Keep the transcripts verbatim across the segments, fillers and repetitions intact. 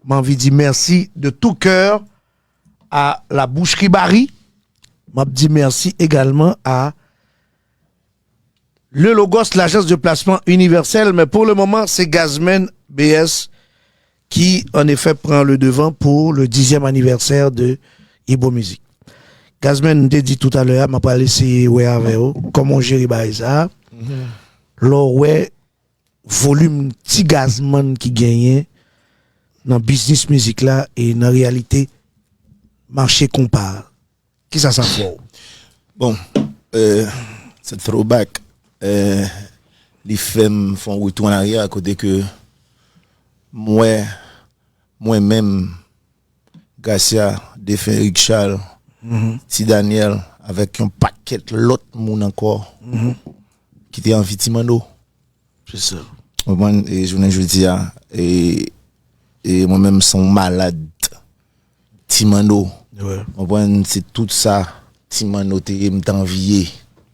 M anvi di mèsi de tout cœur à la boucherie Barry. M ap di mèsi egalman a Le Logos, l'agence de placement universel, men pou le moman, se Gazman B S ki, an efè, pran le devan pou le dizyèm anivèsè de Ibo Music. Gazman, m te di toutalè a, m ap pral eseye wè avè w kòman w jere bagay sa a. Lè w wè volim ti Gazman ki genyen nan biznis mizik la e nan reyalite mache konpa a. Kisa sa fè w? Bon, euh, se throwback. Euh, li fè m fè yon retou an aryè kote ke mwen, mwen menm, Gracia, defen Eric Charles, Ti Daniel, avèk yon pakèt lòt moun ankò ki te anvi Ti Manno. Se sa. Konprann? E jounen jodi a, e, e mwen menm se yon malad Ti Manno. Ouais. Konprann? Se tout sa Ti Manno te ye, m t anvi ye.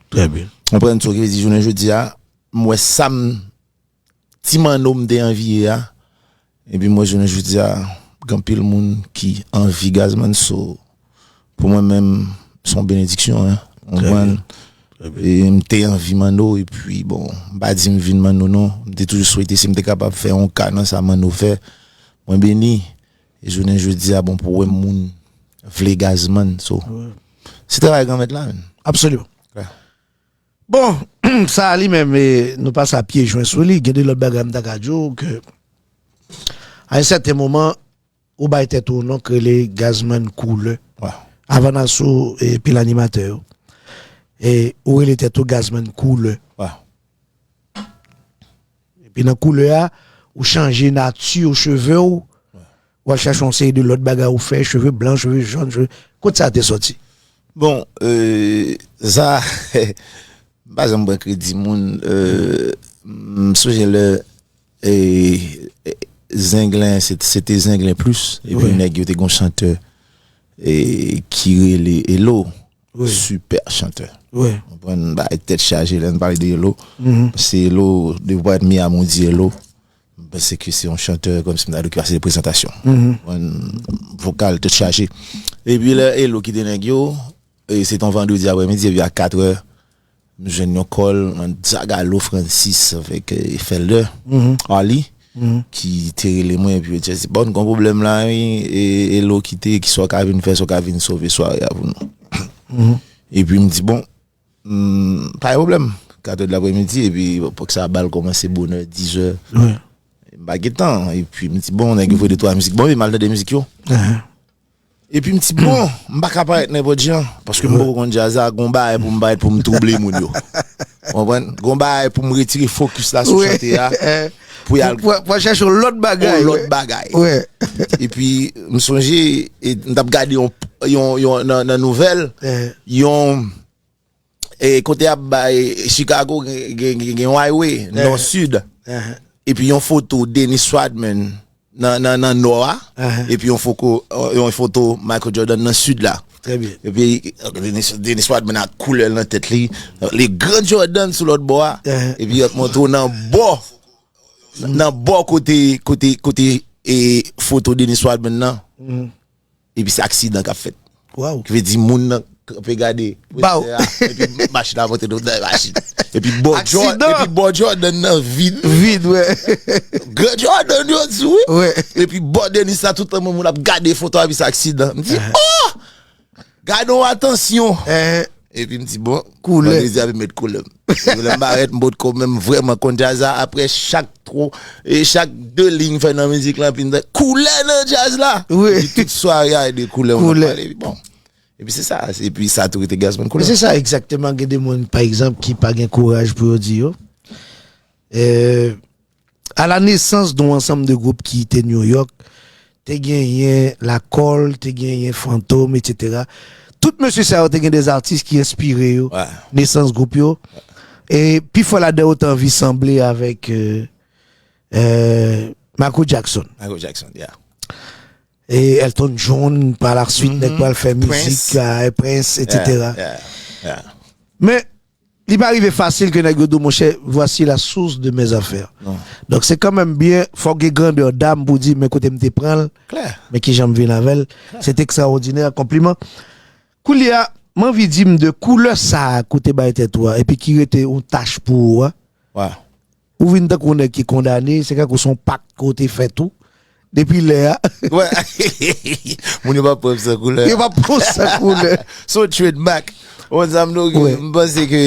Très bien. Konprann? So, ki vle di jounen jodi a, m wè sa m Ti Manno m te anvi ye a. Epi m wè jounen jodi a, gen anpil moun ki anvi Gazman, so, pou mwen menm, se yon benediksyon, hein. Konprann? E m te anvi Manno, epi bon, m pa di m vin Manno non. M te toujou swete si m te kapab fè yon ka nan sa Manno fè. Mwen beni, e jounen jodi a, bon, pou wè moun vle Gazman, so. Se travay Granmèt la, menn. Absoliman. Bon, sa a li menm, e, nou pase a pye jwen sou li. Gen de lòt bagay m ta ka di w ke, a yon sèten moman, ou bay tèt ou non k rele Gazman Koulè. Avan Naso epi lanimatè yo. E ou rele tèt ou Gazman Koulè. Epi nan koulè a, ou chanje nati cheve w. Ou al chache yon seri de lòt bagay ou fè, cheve blan, cheve jòn, cheve... Kot sa te sòti? Bon, euh, sa, m pa janm pran kredi moun. Euh, m sonje lè e, e, Zenglen, se, se te Zenglen plis. Epi nèg yo te gon chantè e, ki rele Elo. Super chantè. Konprann, bay tèt chaje lè n pale de Elo. Se Elo, depi w parèt Miami, w di Elo. M panse ke se yon chantè kòmsi m ta di w ki pase de prezantasyon. Konprann, vokal tèt chaje. Epi lè Elo kite nèg yo, e se t on vandredi aprèmidi, epi a katrè, m jwenn yon call, mwen Zagalo Francis avèk, eh, Felder, Arly, ki te rele mwen, epi yo di, bon, gon pwoblèm la, wi, e, e Elo kite, ki sa w ka vin fè, sa w ka vin sove sware a pou nou. Epi m di, bon, mm, pa gen pwoblèm. Katrè de lapremidi, epi epòk sa, bal kòmanse bonè, dizè. M pa gen tan, epi m di, bon, nèg yo voye de twa mizik, bon, epi m al tande mizik yo. Epi m di, bon, m pa ka parèt nenpòt jan, paske m poko konn djaz la, gon bagay pou m parèt pou m twouble moun yo. Konprann? Gon bagay pou m retire fokis la sou chante a, pou y al Pou, pou chèche yon lòt bagay. Yon lòt bagay. Epi m sonje, e, m t ap gade yon, yon, yon, nan, nan nouvèl, yon, e, kote y ap bay Chicago gen, gen, gen, gen yon highway, nò sid. Epi yon foto Dennis Rodman nan, nan, nan nò a, epi yon foto, yon foto Michael Jordan nan sid la. Epi Dennis, Dennis Rodman ak koulè l nan tèt li, le gran Jordan sou lòt bò a, epi y ap montre w nan bò, nan bò kote, kote, kote, e, foto Dennis Rodman nan. Epi se aksidan k ap fèt. Ki vle di moun nan kanpe gade. Epi machin nan monte nan machin. Epi bò Jordan, epi bò Jordan nan vid. Vid, wè. Gran Jordan yo di wi. Epi bò Dennis la, tout tan moun ap gade foto a, epi se aksidan. M di, oh! Gade yon atansyon. Epi m di, bon, koulè. Vandredi a ap met koulè m. Lè m parèt, m potko menm vrèman konn djaz la. Apre chak tro, e chak de liy m fè nan mizik la, epi m di, koulè nan djaz la. Epi tout sware a, e de koulè m ap pale. Bon. Epi se sa, epi sa tou rete Gazman Koulè. Se sa egzakteman, gen de moun, pa egzanp, ki pa gen kouraj pou yo di yo. Euh, à la naissance d'un ensemble de groupes ki te New York, te genyen Lakòl, te genyen Fantom, et cetera. Tout mesye sa yo te gen de atis ki enspire yo, nesans gwoup yo. E pifò ladan yo te anvi sanble avèk, euh, euh, Michael Jackson. Michael Jackson, yeah. E Elton John, pa la suite, nèg pral fè mizik, euh, Prince, et cetera. Men, li pa rive fasil ke nèg yo di w, monchè, voici la source de mes affaires. Donk, se kanmenm byen, fòk gen grandè dam pou di, men kote m te pran l, men kijan m vin avè l. Se te ekstraòdinè, konpliman. Koulye a, m anvi di m de koulè sa a ke w te bay tèt ou a, epi ki rete yon tach pou ou a. Ou vin tankou yon nèg ki kondane, se tankou se yon pak ke w te fè tou. Depi lè a. Moun yo pa pran m san koulè. Yo pa pran w san koulè. Se yon trademark. Ou konn sa m di w, m panse ke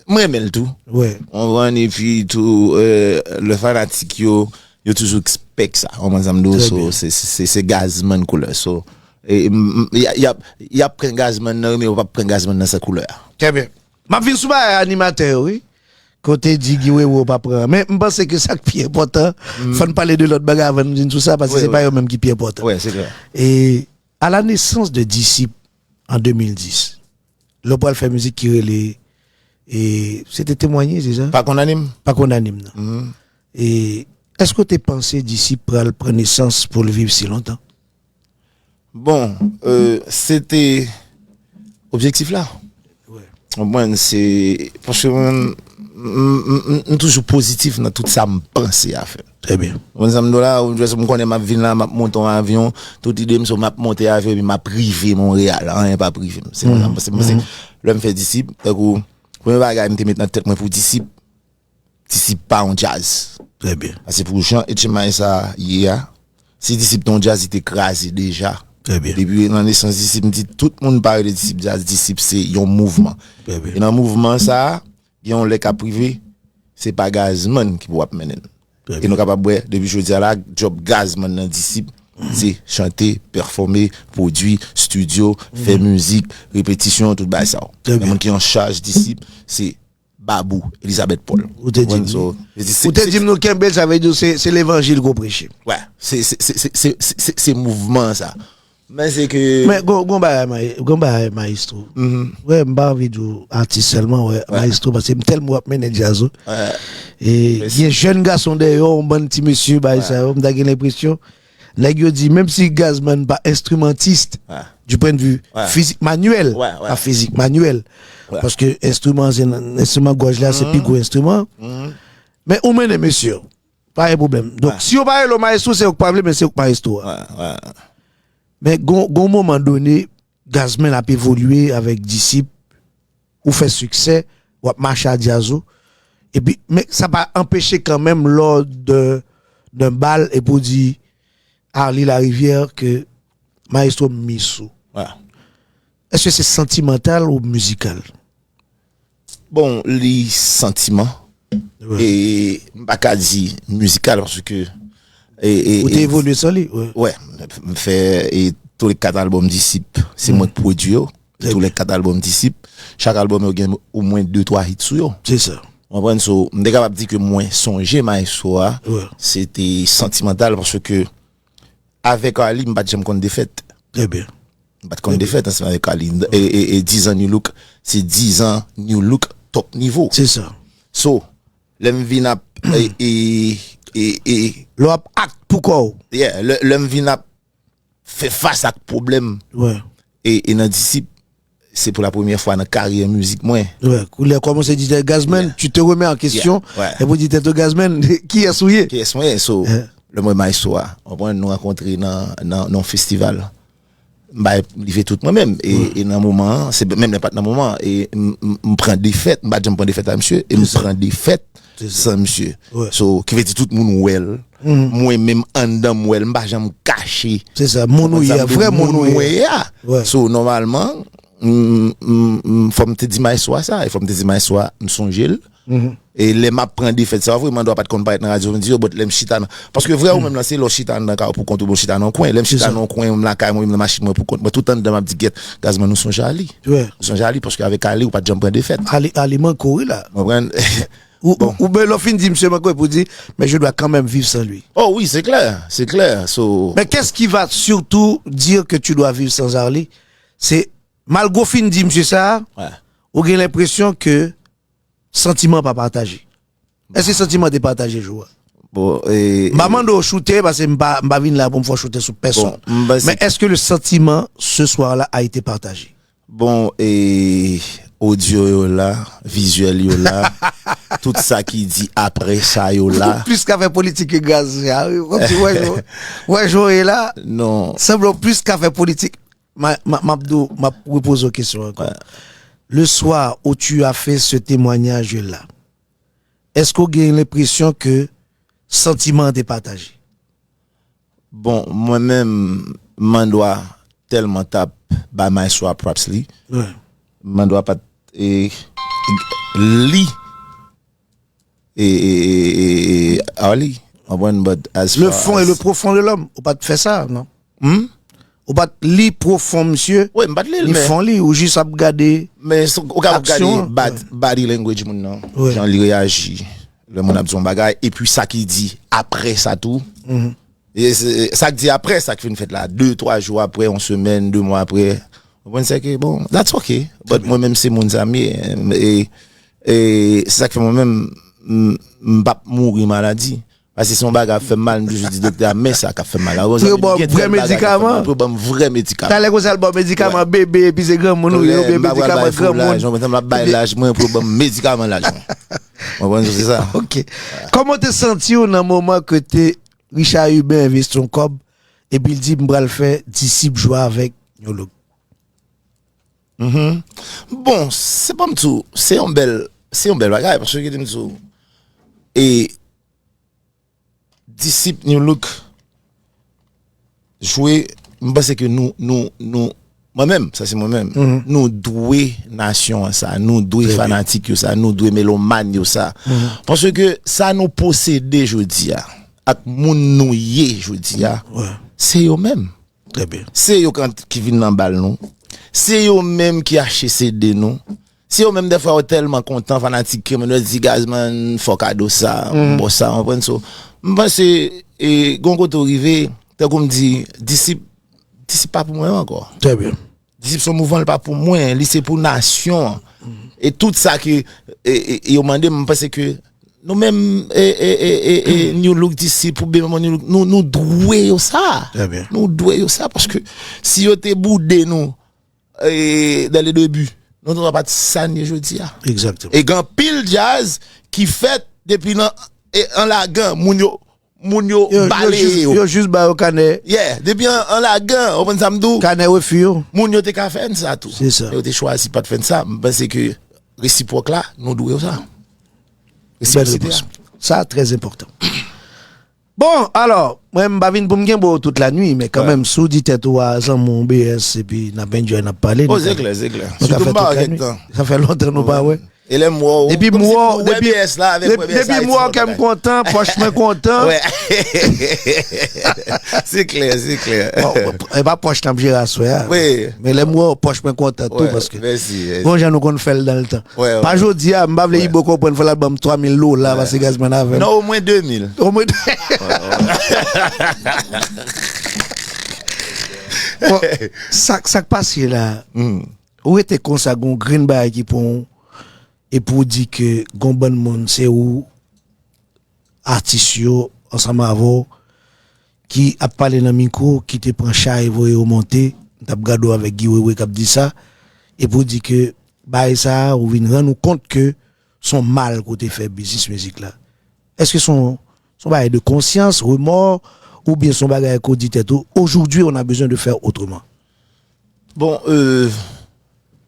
m renmen l tou. Ou konprann, epi tou, euh, lè fanatik yo, yo toujou ekspèk sa. Ou konprann sa m di w, so, se, se, se Gazman koulè. So, e, m, m, y a, y ap, y ap pran Gazman nan, men yo p ap pran Gazman nan san koulè a. Trè byen. M ap vin sou bagay animatè yo, wi. Kote di Guy Wewe pa pran. Men m panse ke sa k pi enpòtan, fò n pale de lòt bagay avan n vin sou sa, paske se pa yo menm ki pi enpòtan. E à la naissance de Disip an de mil dis, lè w pral fè mizik ki rele, e, se te Temwanye, se sa? Pa kondane m. Pa kondane m nan. E èske w te panse Disip pral pran nesans pou l viv si lontan? Bon, euh, se te objektif la. Ou konprann, se, paske mwen, m, m, m, m toujou pozitif nan tout sa m panse a fè. Trè byen. Ou konprann sa m di w la, ou jis m konnen m ap vin la, m ap monte yon avyon, tout ide m se m ap monte avyon epi m ap rive Monreyal, anyen p ap rive m. Se konsa m panse. Lè m fè Disip, tankou, premye bagay m te met nan tèt mwen pou Disip, Disip pa yon djaz. Trè byen. Paske pou jan H M I sa ye a, si Disip te yon djaz, li te kraze deja. Trè byen. Depi nan nesans Disip, m di tout moun pa rele Disip djaz, Disip se yon mouvman. Trè byen. E nan mouvman sa a, gen yon lè k ap rive, se pa Gazman ki pou ap mennen l. Trè byen. E nou kapab wè, depi jodi a la, djòb Gazman nan Disip, se chante, pèfòme, pwodui, estidyo, fè mizik, repetisyon, tout bagay sa yo. Trè byen. Men moun ki an chaj Disip, se Babou, Elizabeth Paul. Ou te di m. Ou te di m nou kenbe l, sa vle di se, se levanjil ke w preche. Wè, se, se, se mouvman sa. Men se ke. Men gon, gon bagay, may-, gon bagay, mayestwo. Wè, m pa anvi di w atis sèlman, wè, mayestwo, paske m tèlman w ap mennen djaz ou. E gen jèn gason dèyè w, yon bann ti mesye, bagay sa yo, m ta gen lenpresyon. Nèg yo di, menm si Gazman pa enstrimantis, du point de vue fizik, manyèl, pa fizik, manyèl. Paske enstriman, se enstriman gòj la, se pi gwo enstriman. Men ou mennen mesye yo, pa gen pwoblèm. Donk, si yo pa rele w mayestwo, se yo k pa vle, men se yo k mayestwo a. Men gon, gon moman done, Gazman ap evolye avèk Disip, ou fè siksè, w ap mache a djaz ou. Epi, men sa pa anpeche kanmenm lors de, d'un bal, epi w di Arly Larivière ke mayestwo m miss ou. Èske se santimantal ou mizikal? Bon, li santiman. E m pa ka di mizikal paske e, e, ou te evolye san li, wè. Wè, m fè e, tou lè kat albòm Disip, se mwen k pwodui yo. Tou lè kat albòm Disip, chak albòm yo gen omwen de twa hit sou yo. Se sa. Ou konprann? So, m te kapab di ke mwen sonje mayestwo a, se te santimantal paske avèk Arly, m pa t janm konn defèt. Trè byen. M pa t konn defèt ansanm avèk Arly. E, e, e dizan New Look, se dizan New Look top nivo. Se sa. So, lè m vin ap, e, e, e, e, lè w ap act pou kò w. Yeah, lè, lè m vin ap fè fas ak pwoblèm. E, e nan Disip, se pou la premyè fwa nan karyè mizik mwen. Wè, koulè kòmanse di tèt Gazman, tu te remets en question, epi w di tèt ou Gazman, kiyès ou ye? Kiyès mwen ye? So, lè mwen mayestwo a, w konprann, nou rankontre nan, nan, nan yon festival. M bay live tout mwen menm. E, e nan moman an, se menm lè m pa t nan moman an, e m, m, m pran defèt, m pa t janm pran defèt a misye, e m pran defèt san misye. So, ki vle di tout moun wè l. Mwen menm anndan m wè l, m pa janm kache. Se sa, moun ou ye, vrè moun ou ye a. So, nòmalman, m, m, m, fò m te di mayestwo a sa, e fò m te di mayestwo a, m sonje l. E lè m ap pran defèt, sa vre, m andwa pa t konn parèt nan radyo, m di yo, but lè m chita nan, paske vrè ou menm lan, se lè w chita anndan kay ou pou kont ou, bon, chita nan yon kwen. Lè m chita nan yon kwen, m lakay mwen, m nan machin mwen pou kont mwen, tout anndan m ap di, "Gyèt, Gazman, nou sonje Arly." Nou sonje Arly, paske avèk Arly, ou pa t janm pran defèt. Arly, Arly manke w, wi, la. Ou konprann? Ou, ou, ou, ben, lè w fin di misye manke w, epi w di, "Mais je dois quand même vivre sans lui." Oh oui, c'est clair, c'est clair. So. Mais qu'est-ce qui va surtout dire que tu dois vivre sans Arly? Se, malgre w fin di misye sa, ou gen lenpresyon ke santiman pa pataje. Èske santiman te pataje jou a? Bon, e, m pa mande w choute, paske m pa, m pa vin la pou m fè w choute sou pèsonn. Men èske le sentiment ce soir-là a été partagé? Bon, e, Odyo yo la, vizyèl yo la, tout sa ki di apre sa yo la. Plis ka fè politik ke gaz, ja, wi. Kòmsi, wè, jan, wè, jan w ye la, non, sanble w plis ka fè politik. Ma, ma, m ap di w, m ap repoze w kesyon ankò. Le soir où tu as fait ce témoignage-là, èske w gen lenpresyon ke santiman an te pataje? Bon, mwen menm, Mandwa tèlman t ap bay Maestro a props li. Wi. Mandwa pa t, e, li, e, e, e, e, e, Arly, w konprann, but as far as le fond et le profond de l'homme, ou pa t fè sa, non? Hmm? Ou pa t li pwofon misye, wi, m pa t li l, ni men fon li, ou jis ap gade, men ou ka ap gade aksyon an. Bad, body language moun nan, wi, jan li reyaji lè moun ap di yon bagay, epi sa ki di apre sa tou. Mhm. E se, sa k di apre, sa k fin fèt la, de, twa jou apre, yon semèn, de mwa apre. Ou konprann, se ke, bon, that's okay. But mwen menm, se moun sa m ye. E, e se sa k fè mwen menm, m, m p ap mouri maladi. Paske se yon bagay ap fè m mal, m toujou di doktè a, men sa k ap fè m mal la. Pou yo ba w vrè medikaman. Pou yo ban m vrè medikaman. Talè konsa, al ba w medikaman bebe, epi se granmoun ou ye, oubyen medikaman granmoun. Laj, mwen, m ap bay laj mwen pou yo ban m medikaman laj mwen. Ou konprann, se sa. Ok. Kòman w te santi w nan moman ke te Richard Hubert envesti yon kòb, epi l di, "M pral fè Disip jwe avèk New Look"? Mhm. Bon, se pa m tou, se yon bèl, se yon bèl bagay, paske te m tou, e Disip New Look jwe, m panse ke nou, nou, nou, mwen menm, sa se mwen menm, mhm, nou dwe nasyon an sa, nou dwe fanatik yo sa, nou dwe melomàn yo sa. Mhm. Paske sa nou posede jodi a, ak moun nou ye jodi a, wi, se yo menm. Trè byen. Se yo k ant-, ki vin nan bal nou. Se yo menm ki achte C D nou. Se yo menm dèfwa yo tèlman kontan, fanatik ke moun yo di, "Gazman, fò kado sa, mhm, bon sa, w konprann?" So, m panse, e, gon kote w rive, tankou m di, Disip, Disip pa pou mwen ankò. Trè byen. Disip se yon mouvman, li pa pou mwen, li se pou nasyon an. Mhm. E tout sa ke, e, e, yo mande m, m panse ke nou menm, e, e, e, e, e, New Look Disip, oubyen New Look, nou, nou dwe yo sa. Trè byen. Nou dwe yo sa, paske si yo te boude nou, e, dès le début, nou ta pa t sa n ye jodi a. Egzakteman. E gen anpil djaz ki fèt depi nan, e, an lagan, moun yo, moun yo bale yo. Yo jis ba yo kanè. Yeah, depi an, an lagan, ou konprann sa m di w? Kanè refi yo. Moun yo te ka fè n sa tou. Se sa. Men yo te chwazi pa t fè n sa. M panse ke resipwòk la, nou dwe yo sa. Bèl resipwosite a. Sa trè enpòtan. Bon, alò, mwen, m pa vin pou m kenbe w tout lanwi, men kanmenm, si w di tèt ou a zanmi w B S, epi n ap enjoy, n ap pale, nou ka, se klè, se klè. Nou ka fè tout lanwi. Sa fè lontan nou pa wè. E lè m wè w, epi m wè w, depi, depi m wè w, kè m kontan, pòch mwen kontan. Wè. Se klè, se klè. Bon, e pa pòch n ap jere aswè a. Wi. Men lè m wè w, pòch mwen kontan tou, paske gon jan nou konn fè l nan le tan. Wè, wè. Pa jodi a, m pa vle Ibo konprann, fò l al ban m twa mil dola, paske Gazman avè m. Non, omwen de mil. Omwen de mil. Bon, sa, sa k pase la, ou rete konsa, gon grenn bagay ki pran w, epi w di ke gon bann moun, se ou, atis yo, ansanm avè w, ki ap pale nan mikwo, ki te pran chay voye yo monte, m t ap gade w avèk Guy Wewe k ap di sa, epi w di ke bagay sa a, ou vin rann ou kont ke se yon mal ke w te fè biznis mizik la. Èske se yon, se yon bagay de konsyans, remò, oubyen se yon bagay ke w di tèt ou, aujourd'hui, on a besoin de faire autrement? Bon, euh,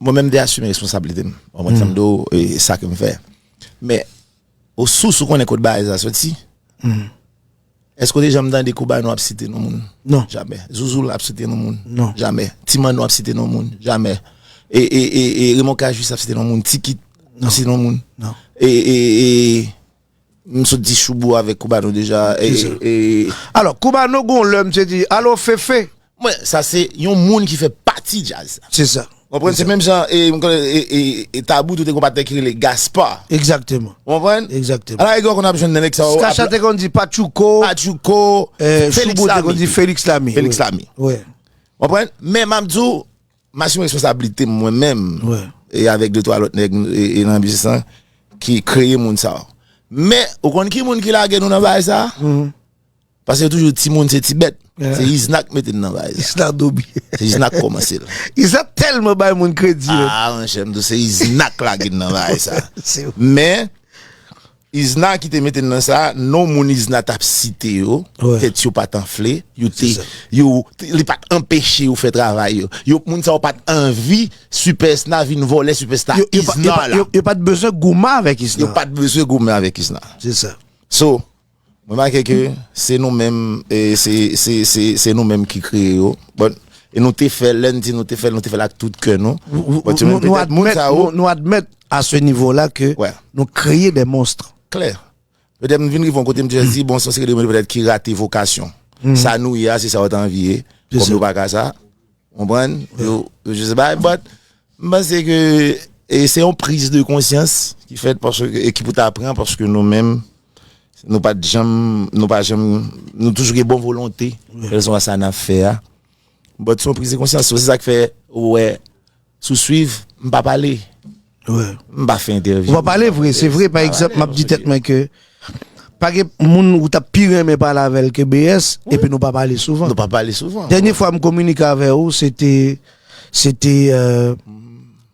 mwen menm te asime responsablite m. Ou konprann sa m di w, e sa ke m fè. Men, ou sous ou konnen kot bagay sa soti? Èske w te janm tande Koubano ap site non moun? Non. Jamè. Zouzoul ap site non moun? Non. Jamè. Ti Manno ap site non moun? Jamè. E, e, e, e Raymond Cajuste ap site non moun? Ti Kit ap site non moun? Non. E, e, e, m sot di Choubou avèk Koubano deja. E, e, e. Alò, Koubano gon lè m te di, "Alo, Fefe." Mwen, sa se yon moun ki fè pati djaz la. Se sa. Ou konprann? Se menm jan, e, m konnen, e, e, e Tabou tou te gon patnè ki rele Gaspard. Egzakteman. Ou konprann? Egzakteman. Ala rigi w konn ap jwenn nan nèg sa yo. Skacha te konn di Patchouko. Patchouko, e, Félix Lamy. Choubou te konn di Félix Lamy. Félix Lamy. Wi. Ou konprann? Men m ap di w, m asime responsablite m mwen menm, e avèk de twa lòt nèg, e, e nan biznis lan, ki kreye moun sa yo. Men, ou konn ki moun ki lage nou nan bagay sa? Paske yo toujou di timoun se ti bèt. Se Isna k mete n nan bagay sa. Isna Dobi. Se Isna k kòmanse l. Isna tèlman bay moun kredi. Ah, monchè, m di w, se Isna k lage n nan bagay sa. Men, Isna ki te mete n nan sa, non moun Isna t ap site yo, tèt yo pa t anfle, yo te, yo, li pa t anpeche yo fè travay yo. Yo, moun sa yo pa t anvi Sipèsna vin vòlè Sipèsna Isna la. Yo pa t bezwen goumen avèk Isna. Yo pa t bezwen goumen avèk Isna. Se sa. So, mwen remake ke se nou menm, e se, se, se, se nou menm ki kreye yo. Bon, e nou te fè l, lè n di nou te fè l, nou te fè l ak tout kè nou. Bon, se menm petèt moun sa yo. Nou admèt a se nivo la ke nou kreye de monstres. Klè. Petèt m vin rive yon kote, m te di, bon, se yon seri de moun petèt ki rate vokasyon. Sa nou ye a, se sa yo t anvi ye. Kòm yo pa ka sa, konprann? Yo, yo jis bay, but m panse ke e se yon priz de konsyans ki fèt paske, e ki pou ta pran paske nou menm, nou pa t janm, nou pa janm, nou toujou gen bon volonte, kèlswa sa n ap fè a. But se yon priz de konsyans, se sa k fè, ou wè, si w swiv, m pa pale. M pa fè entèvyou. Ou pa pale vre, se vre, pa egzanp, m ap di tèt mwen ke pa gen moun ou t ap pi renmen pale avè l ke B S, epi nou pa pale souvan. Nou pa pale souvan. Dènye fwa m kominike avè ou, se te, se te, euh,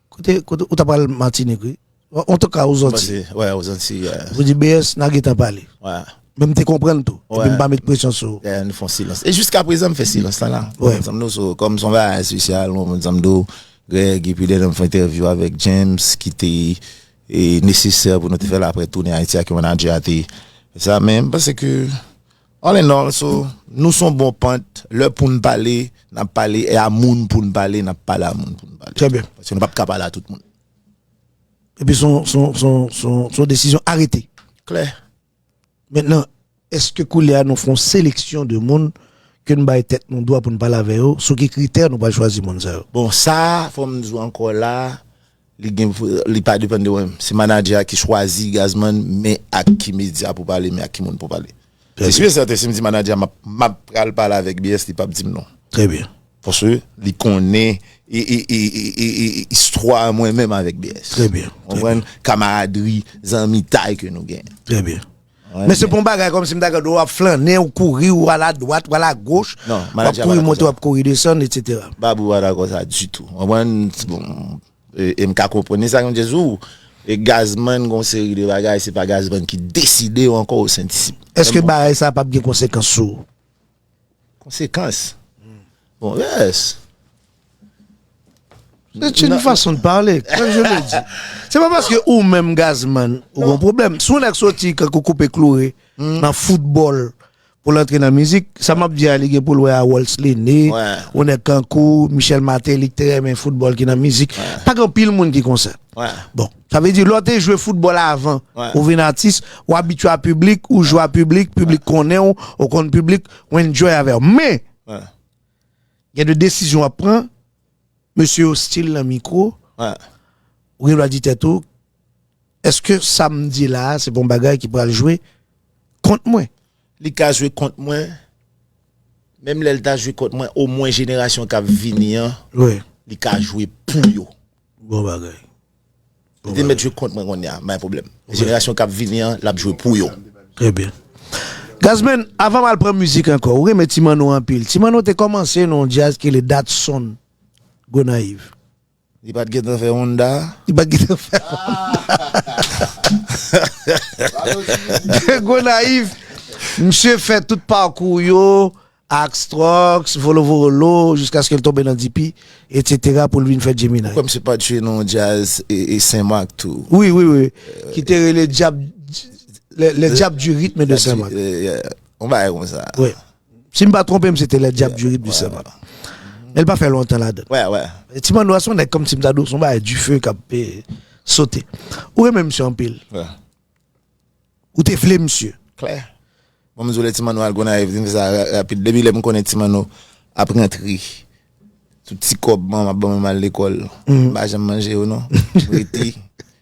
kote, kote, ou t ap al Matinik, wi. Antouka, ou sòti. Wè, ou sòti, wè. Ou di B S, n a gentan pale. Wè. Men m te konprann tou. Epi m pa met presyon sou ou. Yeah, nou fè yon silans. E jiska prezan, m fè silans lan la. Wè. Bon, sa m di w, so, kòm se yon bagay espesyal, bon, sa m di w, Greg, epi dènye m fè entèvyou avèk James, ki te, e, nesesè pou nou te fè l apre tounen Ayiti ak yon manadjè a te fè sa. Men m panse ke, all in all, so, nou se yon bon pant, lè pou n pale, n ap pale, e a moun pou n pale, n ap pale a moun pou n pale. Trè byen. Paske nou p ap ka pale a tout moun. Epi se yon, se yon, se yon, se yon, se yon desizyon arete. Klè. Mentnan, èske koulye a nou fè yon seleksyon de moun ke n bay tèt nou dwa pou n pale avè yo, sou ki kritè nou pral chwazi moun sa yo? Bon, sa, fò m di w ankò la, li gen, li pa depann de mwen menm. Se manadjè a ki chwazi Gazman, men ak ki medya pou pale, men ak ki moun pou pale. Se si e sèten, si m di manadjè a, m ap, m ap pral pale avèk B S, li p ap di m non. Trè byen. Paske li konnen e, e, e, e, e, e, istwa mwen menm avèk B S. Trè byen, trè byen. Konprann? Kamaradri, zanmitay ke nou genyen. Trè byen. Men se pa yon bagay kòmsi m ta gade w ap flannen, ou kouri, ou al adwat, ou al agoch, w ap kouri monte, w ap kouri desann, etsetera. Babou pa dakò sa ditou. Konprann? Bon, e, e m ka konprann. E sa k fè m di w, e Gazman gen yon seri de bagay, se pa Gazman ki deside yo ankò o sen di Sip. Èske bagay sa p ap gen konsekans sou ou? Konsekans. Bon, yes. C'est une façon de parler, comme je le dis. Se pa paske ou menm Gazman ou gen pwoblèm. Si yon nèg soti kankou Koupe Kloure nan foutbòl pou l antre nan mizik, sa m ap di a, li gen pou l wè a Waltz Lene, yon nèg kankou Michel Martelly ki te renmen foutbòl ki nan mizik. Pa gen anpil moun ki konsa. Bon, sa vle di lè w te jwe foutbòl avan ou vin atis, ou abitye a piblik, ou jwe a piblik, piblik konnen w, ou konn piblik, ou enjoy avè w. Men, gen de desizyon w ap pran, mesye ostil nan mikwo, ou gen dwa di tèt ou, èske sa m di la a, se pa yon bagay ki pral jwe kont mwen? Li ka jwe kont mwen, menm lè l ta jwe kont mwen, omwen jenerasyon k ap vini an, li ka jwe pou yo. Bon bagay. Li te mèt jwe kont mwen kounye a, pa gen pwoblèm. Jenerasyon k ap vini an, l ap jwe pou yo. Trè byen. Gazman, avan m al pran mizik ankò, ou renmen Ti Manno anpil. Ti Manno te kòmanse nan yon djaz ki rele Datson Gonayiv. Li pa t gentan fè Honda. Li pa t gentan fè Honda. Gonayiv, misye fè tout pakou yo, Axe Trucks, Volo Volo, jiskaske l tonbe nan D P, etsetera, pou l vin fè Gemini. Ou kwè misye pa t jwe nan yon djaz e, e Sen Mak tou? Wi, wi, wi. Ki te rele Dyab, le, le Diable du rythme de Sen Mak. Yon bagay konsa. Wi. Si m pa twonpe m, se te Le Diable du rythme de Sen Mak. Men l pa fè lontan ladan. Wè, wè. Ti Manno a se yon nèg kòmsi m ta di w, se yon bagay dife k ap, e, sote. Ou renmen misye anpil. Ou te vle misye. Klè. Bon, m di w lè Ti Manno al Gonayiv, li te fè sa ra-, rapid. Depi lè m konnen Ti Manno ap rantre, tout ti kòb manman ap ban mwen m al lekòl, m pa janm manje yo non. M rete,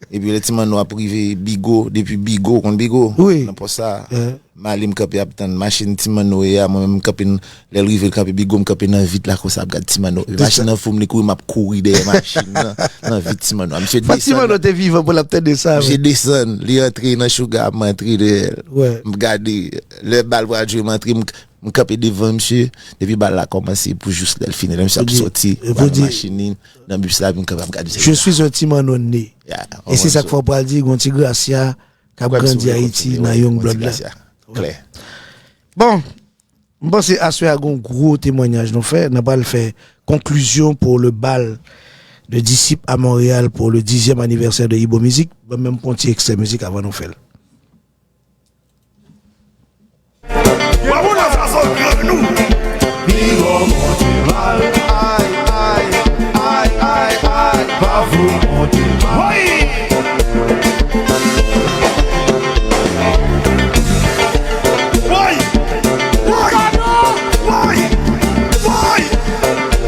Epi lè Ti Manno ap rive Bigo, depi Bigo, ou konn Bigo? Wi. Nan pòs sa, m ale, m kanpe ap tann machin Ti Manno ye a, mwen menm m kanpe, lè l rive l kanpe Bigo, m kanpe nan vit la konsa ap gad Ti Manno. Machin nan fou m, li kouri, m ap kouri dèyè machin nan, nan vit Ti Manno. Misye desann. Ti Manno te vivan pou l ap tande sa. Misye desann, li antre nan chouga, m antre dèyè l. M gade, lè bal pral jwe, m antre, m, m kanpe devan misye, depi bal la kòmanse pou jous lè l fini. Lè misye ap soti, pral nan machin li, nan bis la, epi m kanpe ap gad misye. Je suis un Ti Manno né. E se sa k fè w pral di, gon ti Gracia k ap grandi Ayiti nan Young Blood la. Klè. Bon, m panse aswè a gon gwo temwanyaj nou fè. N a pral fè conclusion pour le bal de disip à Montréal pour le dixième anniversaire de Ibo Music. Ban m menm pran ti ekstrè mizik avan nou fè l. Bravo nan sa sòt granou. Piga monte mal. Ay, ay, ay, ay, ay. Pa fout monte mal. Woy! Woy! Woy! Woy! Woy!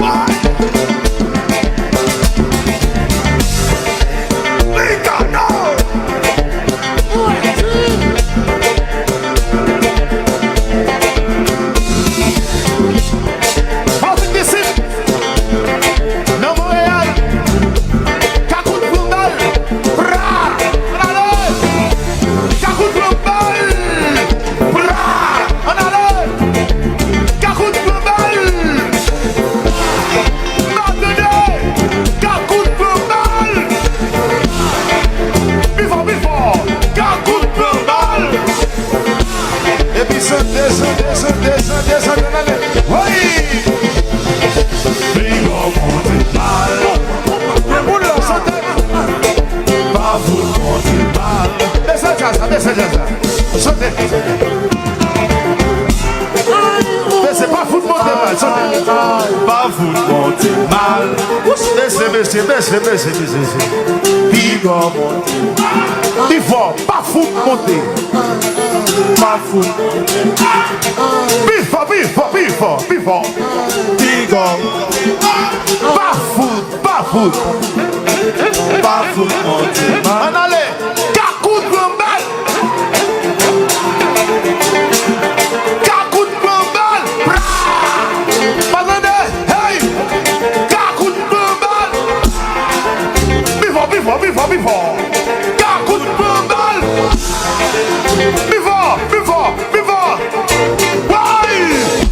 Woy! Ricardo! Patrick Disip, nan Monreyal, Kakout pran bal, pra, ann ale, Kakout pran bal, pra, ann ale, Kakout pran bal. N a tande! Kakout pran bal! Pi fò, pi fò! Kakout pran bal! Epi sante, sante, sante, sante, sante, n ale! Woy! Piga monte mal! Chante! Pa fout monte mal! Bese djaz la, bese djaz la! Chante! Bese, pa fout monte mal, chante. Pa fout monte mal. Bese, bese, bese, bese, bese, bese. Piga monte. Pi fò, pa fout monte. Pa fout monte. Pi fò, pi fò, pi fò, pi fò. Piga. Pa fout, pa fout. Pa fout monte mal. Ann ale. Kakout pran bal! Kakout pran bal! Pra! Pa tande! Hey! Kakout pran bal! Pi fò, pi fò, pi fò, pi fò! Kakout pran bal! Pi fò, pi fò, pi fò! Woy!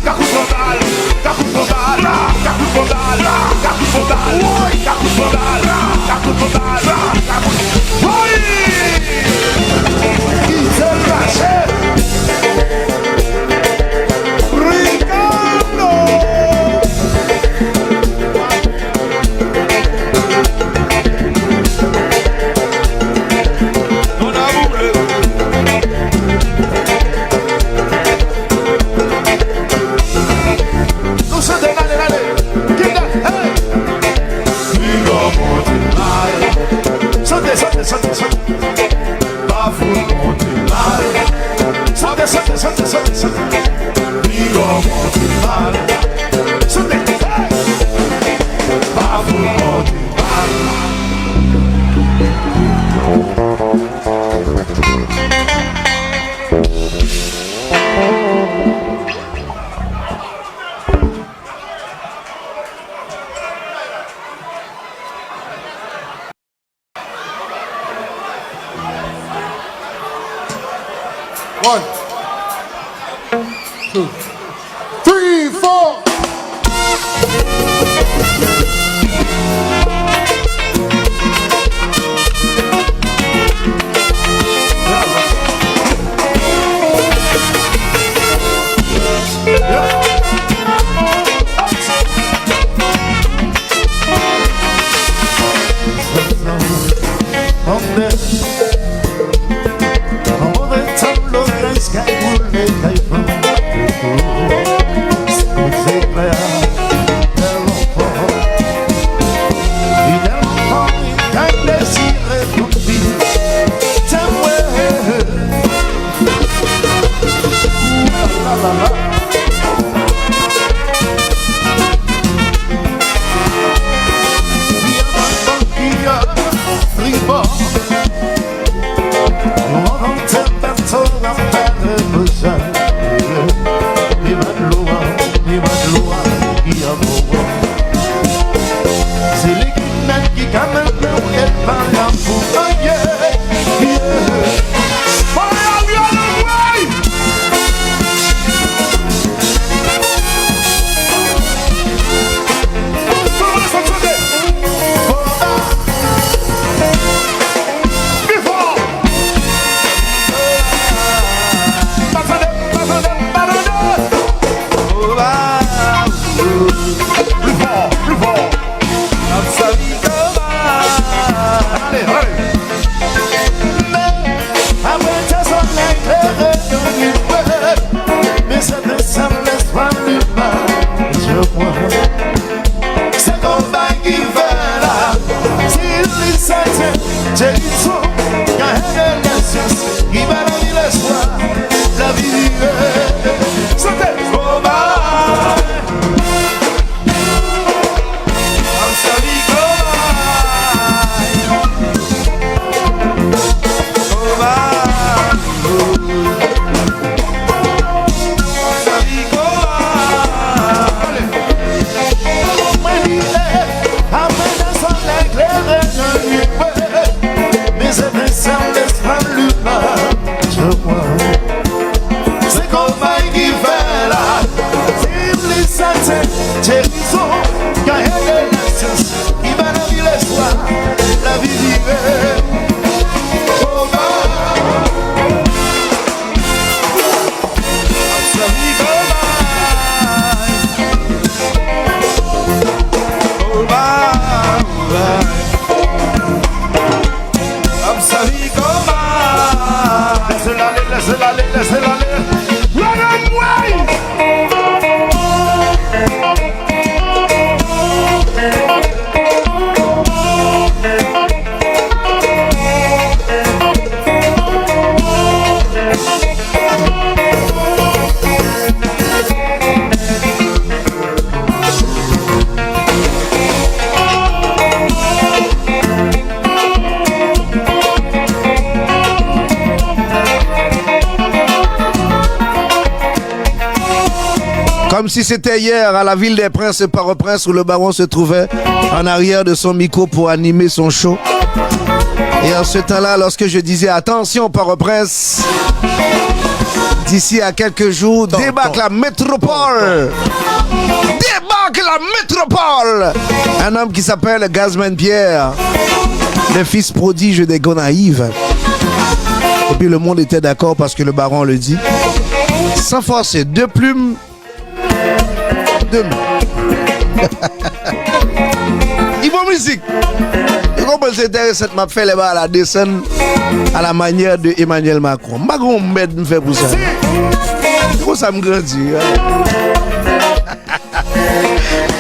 Kakout pran bal! Kakout pran bal! Kakout pran bal! Kakout pran bal! Woy! Kakout pran bal! Kakout pran bal! Kakout! Woy! Kite l mache! Ricardo! Nou chante, n ale, n ale. Kick that, hey! Piga monte mal. Chante, chante, chante, chante. Pa fout monte mal. Chante, chante, chante, chante, chante. Piga monte mal. Chante, hey! Pa fout monte mal. One. Jerison, Gaël de la Science, ki ba lavi lespwa, lavi vire. Kòman? Ap sèvi kòman? Kòman? Ap sèvi kòman? Lèse l ale, lèse l ale, lèse l ale. Red and white! Comme si c'était hier, à la Ville des Princes, Port-au-Prince, où le baron se trouvait en arrière de son micro pour animer son show. Et en ce temps-là, lorsque je disais, attention, Port-au-Prince, d'ici à quelques jours, débarque la métropole. Débarque la métropole. Un homme qui s'appelle Gazman Pierre, le fils prodige des Gonayives. Et puis le monde était d'accord parce que le baron le dit. Sans forcer, deux plumes, deux mains. Li bon mizik. Ou konprann se enteresan m ap fè lè bagay la desann à la manière de Emmanuel Macron. M pa gon mèd m fè pou sa. Se konsa m grandi.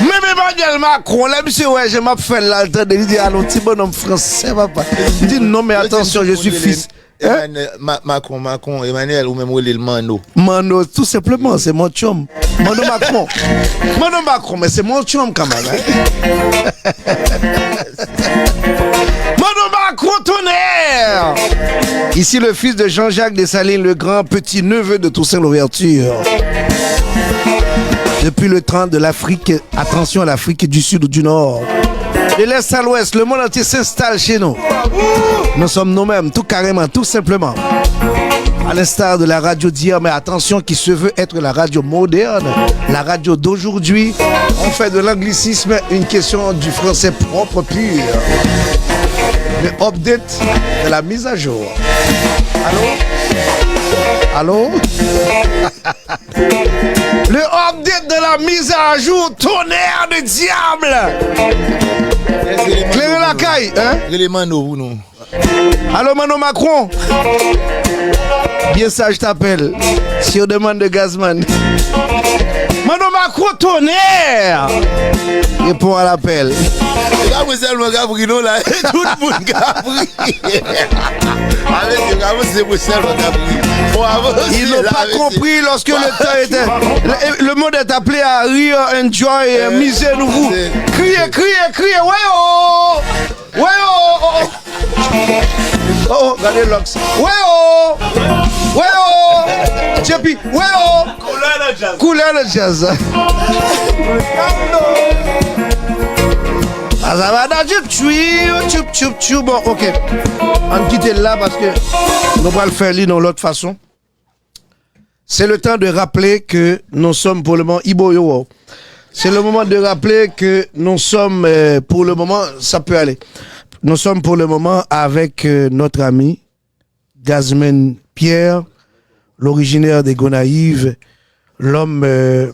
Menm Emmanuel Macron, lè misye wè jan m ap fè l la, l tande, li di, "Alon, ti bonnonm fransè, papa." Li di, "Non, mais attention, je suis fils." Hein? Emmanuel, Ma-, Macron, Macron, Emmanuel, ou menm rele l Manno. Manno, tout simplement, c'est mon chum. Manno Macron. Manno Macron, mais c'est mon chum quand même, hein? Manno Macron, tonnerre! Ici, le fils de Jean-Jacques Dessalines, le grand petit-neveu de Toussaint Louverture. Depuis le temps de l'Afrique, attention à l'Afrique du Sud ou du Nord. De l'Est à l'Ouest, le monde entier s'installe chez nous. Nous sommes nous-mêmes, tout carrément, tout simplement. À l'instar de la radio d'hier, mais attention, qui se veut être la radio moderne, la radio d'aujourd'hui, on fait de l'anglicisme une question du français propre, pur. Le update de la mise à jour. Allô? Allô? Le update de la mise à jour, tonnerre de diable! Klere lakay, hein? Rele Manno pou nou. Allô, Manno Macron? Bien sage t'appelle. Sur demande de Gazman. Manno Macron, tonnerre! Répond à l'appel. E pa mwen sèlman k ap ri non la, tout moun k ap ri. Avèk yo ka panse se mwen sèlman k ap ri. Bon, avanse. Ils n'ont pas compris lorsque le temps était, le, le monde est appelé à rire, enjoy, euh, miser, nous vous. Crier, crier, crier, ouais, oh! Ouais, oh, oh, oh. Oh, oh, gade Lux. Ouais, oh! Ouais, oh! J P, ouais, oh! Koulè nan djaz. Koulè nan djaz. Azabada, tchoup, tchoup, tchoup, tchoup, tchoup. Bon, ok. Ann kite l la paske nou pral fè li nan lòt fason. C'est le temps de rappeler que nous sommes pour le moment, Ibo yo, wow. C'est le moment de rappeler que nous sommes, euh, pour le moment, ça peut aller. Nous sommes pour le moment avec, euh, notre ami Gazman Pierre, l'originaire des Gonayives, l'homme, euh,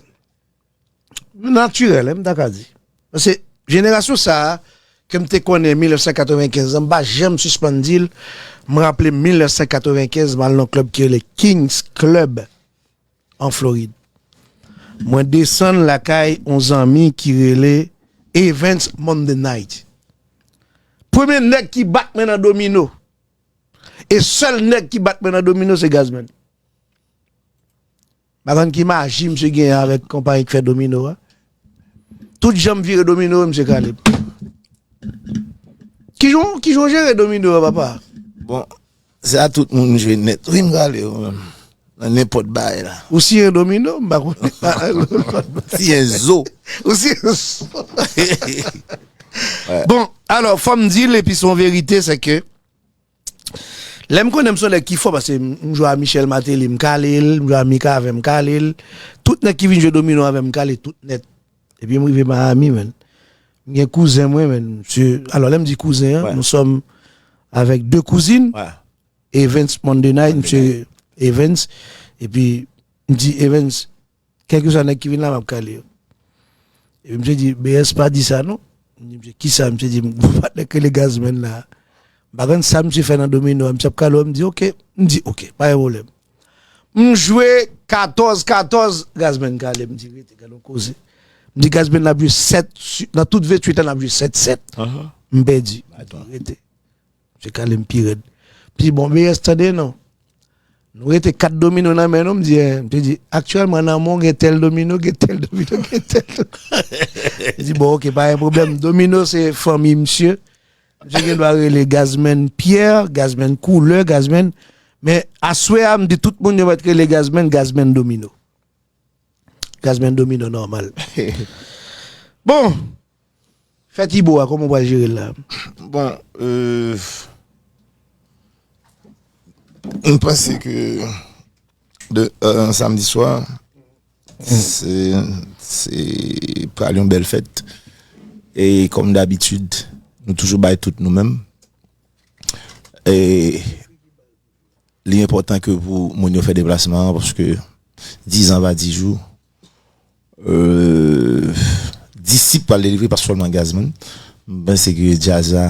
natirèl, m ta ka di. Paske jenerasyon sa a, ke m te konnen mil nèf san katrevenkenz lan, m pa janm sispann di l, m raple m mil nèf san katrevenkenz, m al nan klèb ki rele Kings Club an Florid. Mwen desann lakay on zanmi ki rele Evans Monday Night. Premye nèg ki bat mwen nan domino, e sèl nèg ki bat mwen nan domino, se Gazman. M pa konn ki maji misye genyen avèk konpayi k fè domino a. Tout jan m vire domino, misye kale m. Kijan, kijan w jere domino a, papa? Bon, se a tout moun jwe nèt. Wi, m kale yo menm. Nan nenpòt bagay la. Ou siyen domino, m pa konnen. Siyen zo. Ou siyen zo. Bon, alò, fò m di l, epi se yon verite, se ke lè m konnen m se yon nèg ki fò, paske m, m jwe a Michel Martelly, m kale l, m jwe a Mika avè m, m kale l. Tout nèg ki vin jwe domino avè m, m kale tout nèt. Epi m rive Miami, man. M gen kouzen mwen, man. Misye, alò, lè m di kouzen an, nou sòm avèk de kouzin. Evans Monday Night, misye Evans. Epi, m di, Evans, kèlkeswa nèg ki vin la, m ap kale yo. Epi, misye di, B S pa di sa, non. M di, misye, kisa? Misye di, m gon patnè k rele Gazman la. M pa konn sa misye fè nan domino a. Misye ap kale w, m di, oke. M di, oke, pa gen pwoblèm. M jwe katòz katòz, Gazman kale, m di, rete, gade yon koze. M di, Gazman, n ap jwe sèt, nan tout venntuit an, n ap jwe sèt sèt. M pèdi. M di, rete. Misye kale m pi rèd. M di, bon, B S, tande non. Nou rete kat domino nan men nou, m di, en. M te di, aktyèlman, nan men w gen tèl domino, gen tèl domino, gen tèl domino. M di, bon, oke, pa gen pwoblèm. Domino, se fanmi misye. Misye gen dwa rele Gazman Pierre, Gazman Koulè, Gazman. Men aswè a, m di tout moun yo mèt rele Gazman, Gazman Domino. Gazman Domino nòmal. Bon, fèt Ibo a, kòman w pral jere l la? Bon, euh, m panse ke de, euh, samdi swa, se, se pral yon bèl fèt. E kòm dabitid, nou toujou bay tout nou menm. E li enpòtan ke pou moun yo fè deplasman an, paske dizan pa dizou. Euh, Disip pral delivre, pa sèlman Gazman. M panse ke djaz la,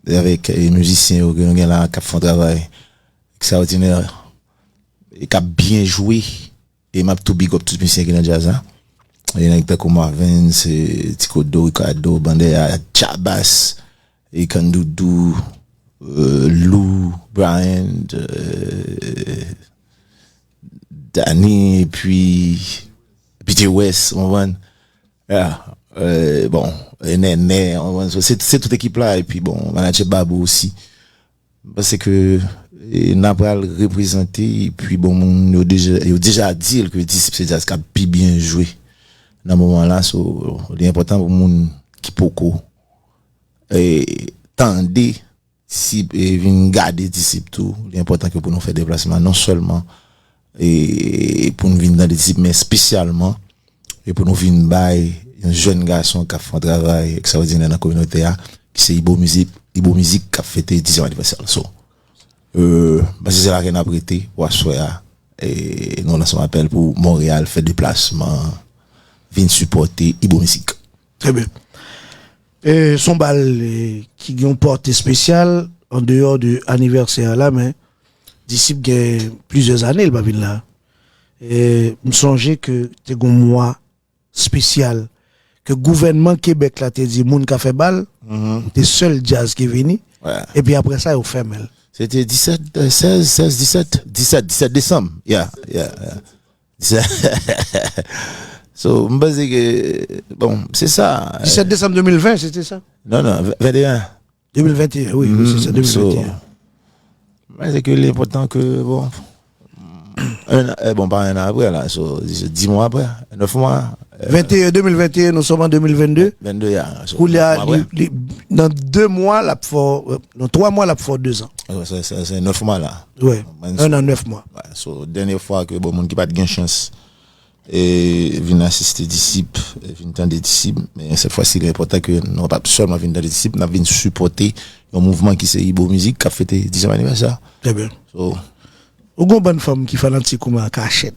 avèk, eh, mizisyen yo ke nou gen la, k ap fè yon travay ekstraòdinè, e k ap byen jwe. E m ap tou big up tout mizisyen ki nan djaz la. E nèg tankou Marvens, eh, Ti Kodo, Ricardo, Bandè a, Djabas, e Kandoudou, euh, Lou, Brian, euh, Dani, epi P J West, w konprann? Yeah. Euh, bon, e Nènè, w konprann? So, se, se tout ekip la, epi bon, manadjè Babou osi. M panse ke, eh, n a pral reprezante, epi bon, moun yo deja, yo deja di l ke Disip se djaz k ap pi byen jwe nan moman la. So, li enpòtan pou moun ki poko, eh, tande Disip e vin gade Disip tou. Li enpòtan ke pou nou fè deplasman, non sèlman e pou n vin tande Disip, men espesyalman e pou nou vin bay yon jèn gason k ap fè yon travay ekstraòdinè nan kominote a, ki se Ibo Mizik, Ibo Mizik k ap fete dizyèm anivèsè l. So, euh, m panse se la ke n ap rete pou aswè a. E nou lanse yon apèl pou Monreyal fè deplasman, vin sipòte Ibo Mizik. Trè byen. E, s on bal, e, ki gen yon pòte espesyal, andeyò de anivèsè a la, men Disip gen plizyè zane l pa vin la. E, m sonje ke te gen yon mwa espesyal ke gouvènman Kebèk la te di moun ka fè bal, te sèl djaz ki vini. Epi apre sa, yo fèmen l. Se te disèt, sèz, sèz, disèt, disèt, disèt desanm. Yeah, yeah, yeah. So, m panse ke, bon, se sa. Disèt desanm de mil ven, se te sa? Non, non, venteyen. De mil venteyen, wi, wi, se sa, de mil venteyen. M panse ke li enpòtan ke, bon, en, eh, bon, pa en an apre la, so, dis mwa apre, nèf mwa. Venteyen, de mil venteyen, nou sòm an de mil vennde. Vennde, ya. Koulye a, li, li, nan de mwa, l ap fè, nan twa mwa, l ap fè de zan. Se, se, se nèf mwa la. Wi, en an, nèf mwa. So, dènye fwa ke, bon, moun ki pa t gen chans e vin asiste Disip, e vin tande Disip, men sèt fwa si li enpòtan ke nou pa sèlman vin tande Disip, n ap vin sipòte yon mouvman ki se Ibo Mizik k ap fete dizyèm anivèsè. Trè byen. So, ou gon bann fanm ki fanatik ou men an kachèt.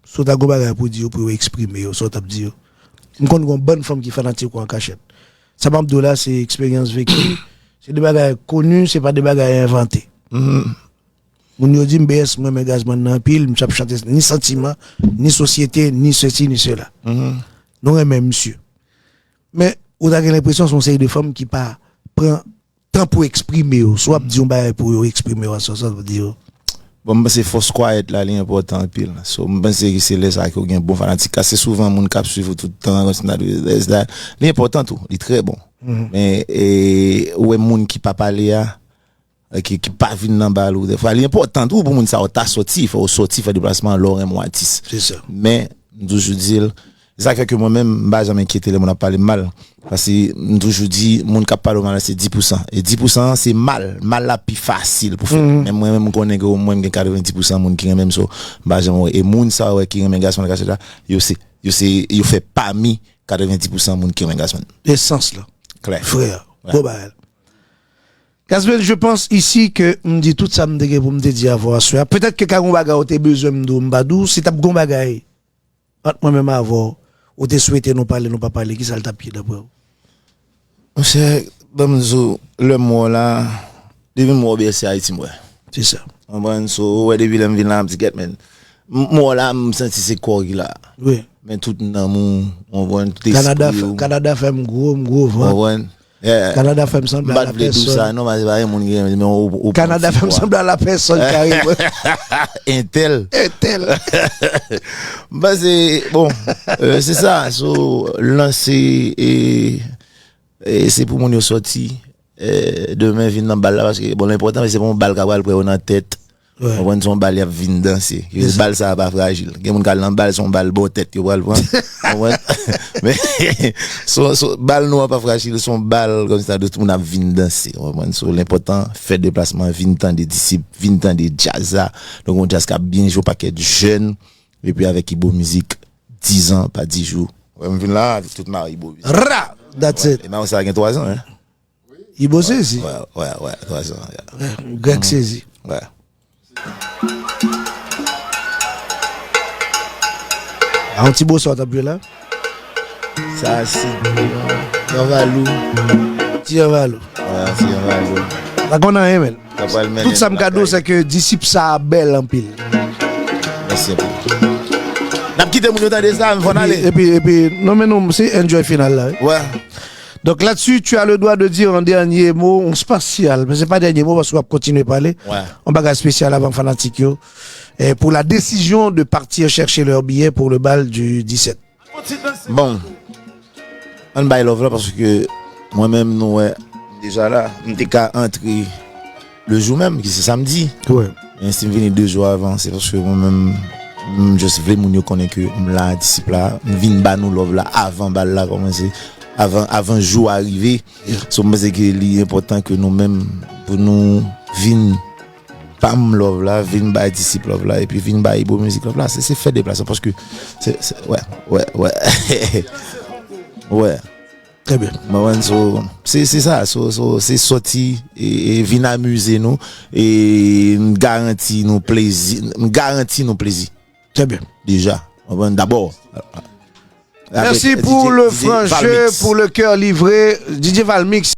Si w ta gon bagay pou di yo, pou yo eksprime yo, sa w t ap di yo? M konn gon bann fanm ki fanatik ou an kachèt. Sa m ap di w la, se eksperyans veki, se de bagay koni, se pa de bagay envante. Moun yo di m, B S, m renmen Gazman nan anpil, misye ap chante ni santiman, ni sosyete, ni sesi, ni sela. Nou renmen misye. Men, ou ta gen lenpresyon se yon seri de fanm ki pa pran tan pou eksprime yo. Si w ap di yon bagay pou yo eksprime yo, sa w ap di yo? Bon, m panse fòs kwayèt la, li enpòtan anpil. So, m panse ke se lè sa ke w gen bon fanatik. Ase souvan, moun k ap swiv ou tout tan, kontinye, li enpòtan tou, li trè bon. Men, e, ou wè moun ki pa pale a, ki, ki pa vin nan bal ou. Dèfwa, li enpòtan tou pou moun sa yo ta sòti, fò yo sòti, fè deplasman lè w renmen yon atis. Se sa. Men, m toujou di l, se sa k fè ke mwen menm, m pa janm enkyete lè moun ap pale m mal. Paske m toujou di, moun k ap pale w mal la, se dis pousan. E dis pousan an, se mal. Mal la pi fasil pou fè. Men mwen menm, m konnen ke omwen m gen katrevenndis pousan moun ki renmen m, so, m pa janm wè. E moun sa yo wè ki renmen Gazman nan kachèt la, yo se, yo se, yo fè pami katrevendis pousan moun ki renmen Gazzman. Esans la. Klè. Frè, gwo bagay. Gazzman, je pense ici que m di tout sa m te gen pou m te di avè w aswè a. Petèt ke ka gon bagay ou te bezwen m di w, m pa di w, si t ap gon bagay ant mwen menm avè w, ou te swete nou pale, nou pa pale, kisa l t ap ye daprè w? Monchè, ban m di w, lè m wè w la, depi m wè w, bèl se Ayiti m wè. Se sa. Konprann? So, ou wè depi lè m vin la, m di, gèt, men. M wè w la, m santi se kò w ki la. Wi. Men tout nanm ou, ou konprann, tout espri ou. Kanada fè m gwo, m gwo vant. Ou konprann? Kanada fè m sanble a lapèsòn. M pa t vle di w sa non, paske pa gen moun ki renmen men ou ou Kanada fè m sanble a lapèsòn kareman. Entèl. Entèl. M panse, bon, se sa, so lanse e se pou moun yo sòti demen vin nan bal la paske bon l enpòtan men se pa yon bal k ap pral pran yo nan tèt. Konprann se yon bal y ap vin danse. Bal sa a pa frajil. Gen moun k al nan bal se yon bal bò tèt yo pral pran. Konprann? Men se yon bal nou an pa frajil, se yon bal kòmsi tout moun ap vin danse. Konprann? So l enpòtan fè deplasman vin tande Disip, vin tande djaz la. Donk yon djaz k ap byen jwe yon pakèt jèn epi avèk Ibo Mizik dizan pa di jou. Wè m vin la avèk tout mari Ibo Mizik. Ra! That's it. E mari sa gen twazan en. Ibo sezi. Wè, wè, wè, twazan. Grèk sezi. Wè. A yon ti bosa w t ap jwe la? Sa se Yanvalou. Ti Yanvalou. Wè, ti Yanvalou. Pa konn anyen men. Tout sa m ka di w se ke Disip sa a bèl anpil. Mèsi anpil. N ap kite moun yo tande sa, m fò n ale. Epi, epi, non men nou, se enjoy final la. Wè. Donc là-dessus, tu as le droit de dire un dernier mot, un spécial, men se pa dènye mo paske w ap kontinye pale. Yon bagay espesyal avan fanatik yo. Et pour la décision de partir chercher leur billet pour le bal du disèt. Bon, ann bay love la paske mwen menm nou wè deja la, m te ka antre le jou menm, ki se samdi. Men si m vini de jou avan, se paske mwen menm, m just vle moun yo konnen ke m la, Disip la, m vin ba nou love la avan bal la kòmanse, avan, avan jou a rive. So m panse ke li enpòtan ke nou menm, pou nou vin ba m love la, vin bay Disip love la, epi vin bay Ibo Mizik love la. Se, se fè deplasman, paske, se, se, wè, wè, wè. Wè. Trè byen. Mwen, so, se, se sa, so, so, se sòti e, e vin amize nou e m garanti nou plezi, m garanti nou plezi. Trè byen. Deja. Mwen, dabò. Merci pour le franc jeu, pour le cœur livré. D J Valmix.